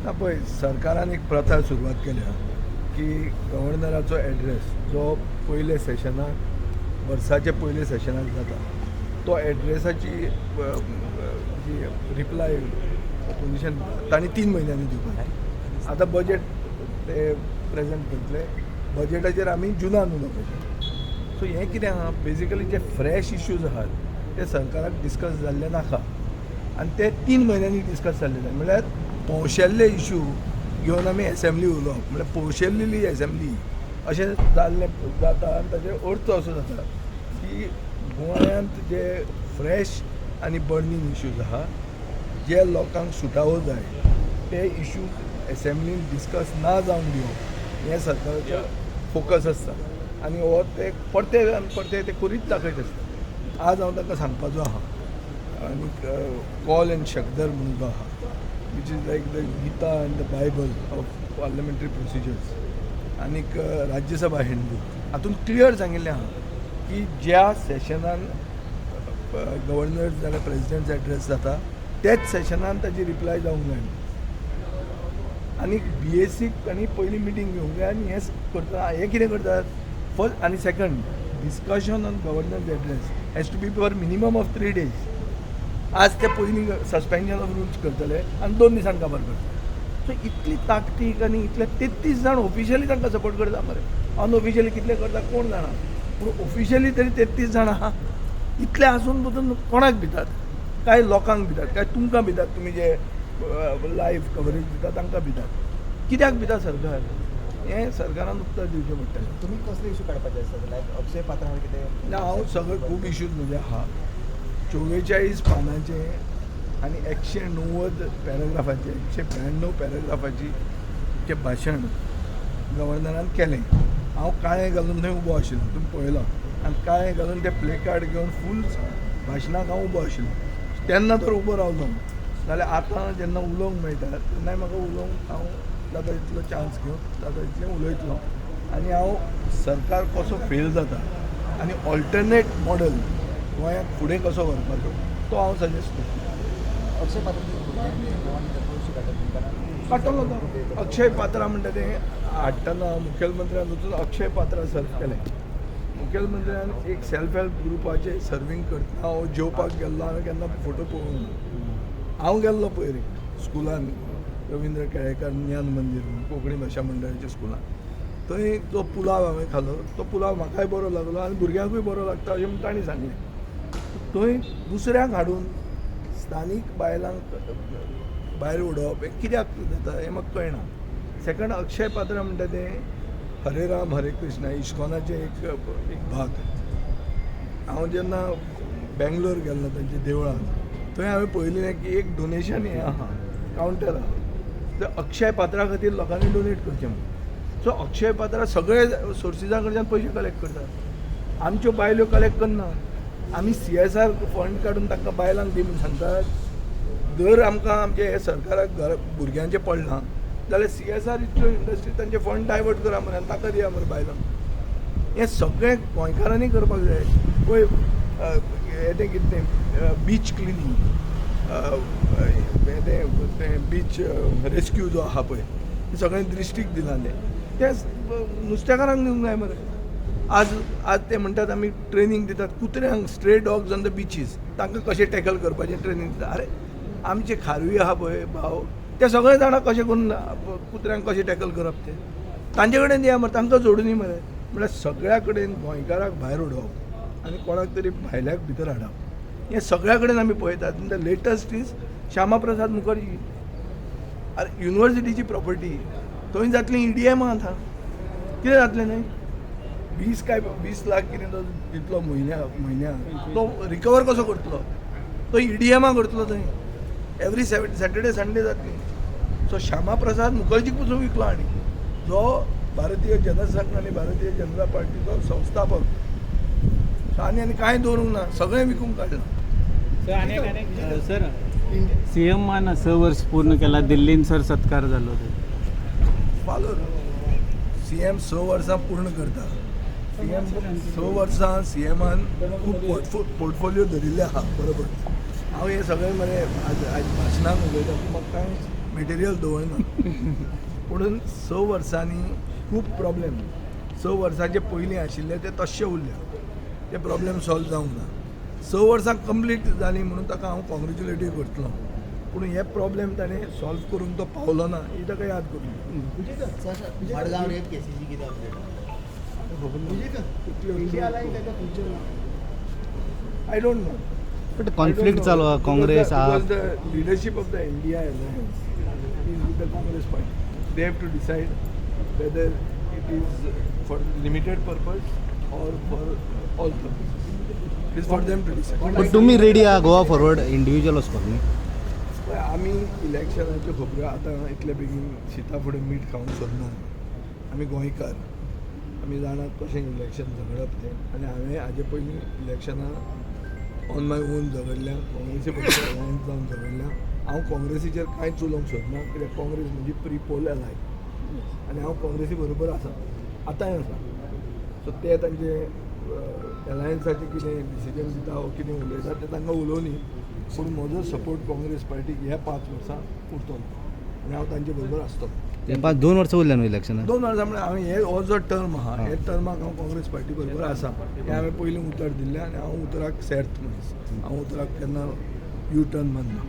ना, पळय, सरकारान एक प्रथा सुरवात केल्या की गव्हर्नराचो एड्रेस जो पयले सेशनाक, वर्साचे पयले सेशनाक जाता, तो एड्रेसाची जी रिप्लाय ऑपोजिशन तांणी 3 म्हयन्यांनी दिवपाक. आतां बजेट ते प्रेजेंट करतले, बजेटाचेर आमी जुनान उलोवपाचें. सो हें कितें आहा, बेजिकली जे फ्रेश इश्यूज आहात ते सरकाराक डिस्कस जाल्ले नाका आनी ते 3 म्हयन्यांनी डिस्कस जाल्ले जाय. म्हणल्यार पोंवशेल्ले इशू घेवन आमी एसेंब्ली उलोवप म्हणल्यार पोंवशेल्ली एसेंब्ली अशें जाल्लें जाता. आनी ताचो अर्थ असो जाता की गोंयांत जे फ्रेश आनी बर्निंग इश्यूज आहा, जे लोकांक सुटावो जाय, ते इश्यूज एसेंब्लीन डिस्कस ना जावंक दिवप हें सरकाराचो फोकस आसता आनी हो ते परते आनी परते ते करीत दाखयत आसता. आज हांव तांकां सांगपाचो आहा आनी कॉल एंड शकदर म्हणून जो आहा, which is like the Gita and the Bible of parliamentary procedures, आनीक राज्यसभा हँडबूक, हातूंत क्लियर सांगिल्लें आहा की ज्या सेशनान गव्हर्नर जाल्यार प्रेजिडेंट एड्रेस जाता, त्याच सेशनान ताजी रिप्लाय जावंक जाय. आनी बीएसीक तांणी पयली मिटींग घेवंक जाय. आनी हें करता, हें कितें करतात, फर्स्ट आनी second discussion on governor's address has to be for minimum of 3 days. आज ते पयलीं सस्पेन्शन ऑफ रुल्स करतले आनी 2 दिसान काबार करतले. सो इतली ताकतीक आनी इतले 33 जाण ऑफिशियली तांकां सपोर्ट करता मरे. अनऑफिशियली कितले करता कोण जाणा, पूण ऑफिशियली तरी 33 जाण आहा. इतले आसून पसून कोणाक भितात? काय लोकांक भितात, काय तुमकां भितात? तुमी जे लायव्ह कवरेज दिता तांकां भितात? कित्याक भिता सरकार, हें सरकारान उत्तर दिवचें पडटलें. तुम्ही कसले इश्यू काडपाचे आसतात, लायक अक्षय पात्रा कितें? ना, हांव सगळे खूब इश्यूज म्हणजे आहा. 44 पानांचे आनी 190 पॅराग्राफाचे, 192 पॅराग्राफाची चें भाशण गव्हर्नरान केलें. हांव काळें घालून थंय उबो आशिल्लो, तुमी पळयलो, आनी काळें घालून ते प्ले कार्ड घेवन फूल भाशणाक हांव उबो आशिल्लो. तेन्ना तर उबो रावलो, नाल्यार आतां जेन्ना उलोवंक मेळटा तेन्नाय म्हाका उलोवंक हांव जाता तितलो चान्स घेवन जाता तितलें उलयतलो. आनी हांव सरकार कसो फेल जाता आनी ऑल्टरनेट मॉडल गोंयाक फुडें कसो व्हरपाचो तो हांव सजेस्ट करता. अक्षय पात्रा इश्यू काडटा तुमी, कारण काडटलो तो. अक्षय पात्रा म्हणटा तें हाडटना मुखेलमंत्र्यान वचून अक्षय पात्रा सर्व केलें. मुखेलमंत्र्यान एक सेल्फ हेल्प ग्रुपाचें सर्वींग करतना हांव जेवपाक गेल्लो. हांवें केन्ना फोटो पळोवंक ना. हांव गेल्लो पयर स्कुलान, रविंद्र केळेकार ज्ञान मंदीर म्हणून कोंकणी भाशा मंडळाच्या स्कुलान. थंय जो पुलाव हांवें खालो तो पुलाव म्हाकाय बरो लागलो आनी भुरग्यांकूय बरो लागता अशें म्हूण तांणी सांगलें. थंय दुसऱ्यांक हाडून स्थानीक बायलांक भायर उडोवप हें कित्याक जाता हें म्हाका कळना. सेकंड, अक्षय पात्रा म्हणटा तें हरे राम हरे कृष्णा इस्कॉनाचें एक एक भाग. हांव जेन्ना बेंगलोर गेल्लो तांच्या देवळांत, थंय हांवें पळयलें की एक डोनेशन हें आहा, कावंटर आहा, तर अक्षय पात्रा खातीर लोकांनी डोनेट करचें म्हणून. सो अक्षय पात्रा सगळे सोर्सिसां कडच्यान पयशे कलेक्ट करतात, आमच्यो बायल्यो कलेक्ट करना. आमी सीएसआर फंड काडून तांकां बायलांक दी म्हूण सांगतात. जर आमकां आमचे हे सरकाराक घर भुरग्यांचें पडलां जाल्यार सीएसआर इतल्यो इंडस्ट्री तांचे फंड डायवर्ट करा मरे आनी ताका दिया मरे बायलांक. हें सगळें गोंयकारांनी करपाक जाय. पळय, हें तें कितें तें बीच क्लिनींग, हें तें तें बीच रेस्क्यू जो आहा पळय, तें सगळें दृश्टीक दिलां. तें तें नुस्तेकारांक दिवंक जाय मरे. आज आज ते म्हणटात आमी ट्रेनींग दितात कुत्र्यांक, stray dogs on the beaches, तांकां कशें टॅकल करपाचें ट्रेनींग दितात. अरे, आमचे खारवी आहा पळय भाव, ते सगळे जाणां कशें करून कुत्र्यांक कशें टॅकल करप तें. तांचे कडेन दिया मरे, तांकां जोडुनी मरे. म्हळ्यार सगळ्या कडेन गोंयकाराक भायर उडोवप आनी कोणाक तरी भायल्याक भितर हाडप हें सगळ्या कडेन आमी पळयतात. The latest is Shyama Prasad Mukherjee. अरे, युनिवर्सिटीची प्रॉपर्टी थंय जातली ईडीएमा. आतां कितें जातलें न्हय, 20 काय 20 लाख कितें तो दितलो म्हयन्या म्हयन्याक, तो रिकवर कसो करतलो? तो ईडीएमा करतलो थंय एवरी सॅटर्डे संडे जातली. सो श्यामा प्रसाद मुखर्जीक पसून विकलो आनी जो भारतीय जनसंघ आनी भारतीय जनता पार्टीचो संस्थापक. सो आनी आनी कांय दवरूंक ना, सगळें विकूंक काडलां. सर, आणि सर, सीएम मान 6 वर्ष पूर्ण केला, दिल्लीन सर सत्कार झालो ते. फालोर सीएम 6 वर्सां पूर्ण करता. सीएम 6 वर्सां सीएमान खूब पोर्टफोलियो धरिल्ले आहा, बरोबर. हांव हे सगळे मरे आज आज भाशणान उलयता, पूण म्हाका कांय मटेरियल दवरना. पुणून 6 वर्सांनी खूब प्रॉब्लेम, 6 वर्साचे पयलीं आशिल्ले ते तश्शे उरल्या. ते प्रॉब्लेम सॉल्व जावंक ना. 6 वर्सां कंप्लीट जालीं म्हणून ताका हांव कॉंग्रेच्युलेटूय करतलो, पूण हे प्रॉब्लेम ताणें सॉल्व करूंक तो पावलो ना, ही ताका याद करून. मडगांव रेप केसीची कितें update? India. I don't know. But conflict चालू आहा काँग्रेस Because आप the leadership of the India alliance is with the Congress party. They have to decide whether it is for limited purpose or for all purposes. It is for them to decide. But तुमी ready आहा Goa forward individual वचपाक न्ही? पळय, आमी इलेक्शनाच्यो खबऱ्यो आतां इतले बेगीन शिता फुडें मीठ खावंक सोदना. आमी गोंयकार, आमी जाणात कशें इलेक्शन झगडप तें. आनी हांवें हाजे पयलीं इलेक्शनां ऑन my own झगडल्या, काँग्रेसी बरोबर अलायन्स जावन झगडल्या. हांव काँग्रेसीचेर कांयच उलोवंक सोदना, कित्याक काँग्रेस म्हजी प्री पोल अलाय आनी हांव काँग्रेसी बरोबर आसा, आतांय आसा. सो ते तांचे अलायन्साचे कितें डिसिजन दिता वो कितें उलयता तें तांकां उलोवनी, पूण म्हजो सपोर्ट काँग्रेस पार्टीक ह्या 5 वर्सां उरतलो आनी हांव तांचे बरोबर आसतलो. ते 5-2 वर्सां उरल्या न्हू इलेक्शनाक? 2 वर्सां म्हळ्यार हांवें हे हो जो टर्म आहा, हे टर्माक हांव काँग्रेस पार्टी बरोबर आसा हें हांवें पयलीं उतर दिल्लें आनी हांव उतराक सेर्त मनीस. हांव उतराक केन्ना यू टर्न मारना.